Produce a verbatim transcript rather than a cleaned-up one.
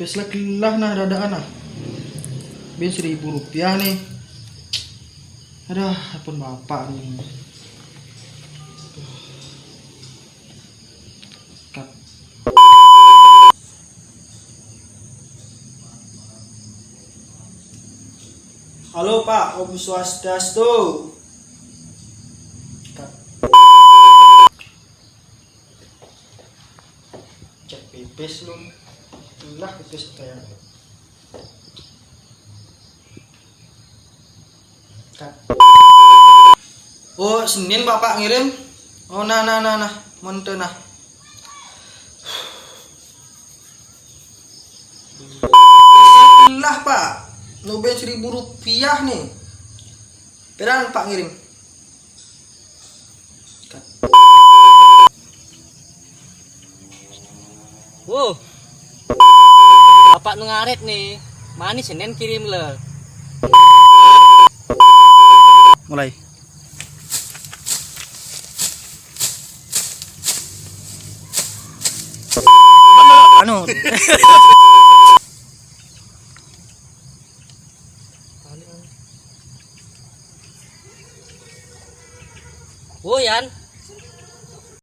Pipis lah, lelah nah, dadaan nah. Bin seribu rupiah nih. Aduh, ampun bapak nih. Cut. Halo Pak, Om Swastiastu. Cut. Cek pipis lu. Lah, pipis kayak. Cut. Oh, Senin Bapak ngirim. Oh, nah, nah, nah, nah. Monte nah. Lah, Pak. Noben seribu rupiah nih. Berang Pak ngirim. Cut. Wow. Bapak nu ngaret nih. Manis Senin kirim le. Mulai. Anu. Oh, Yan.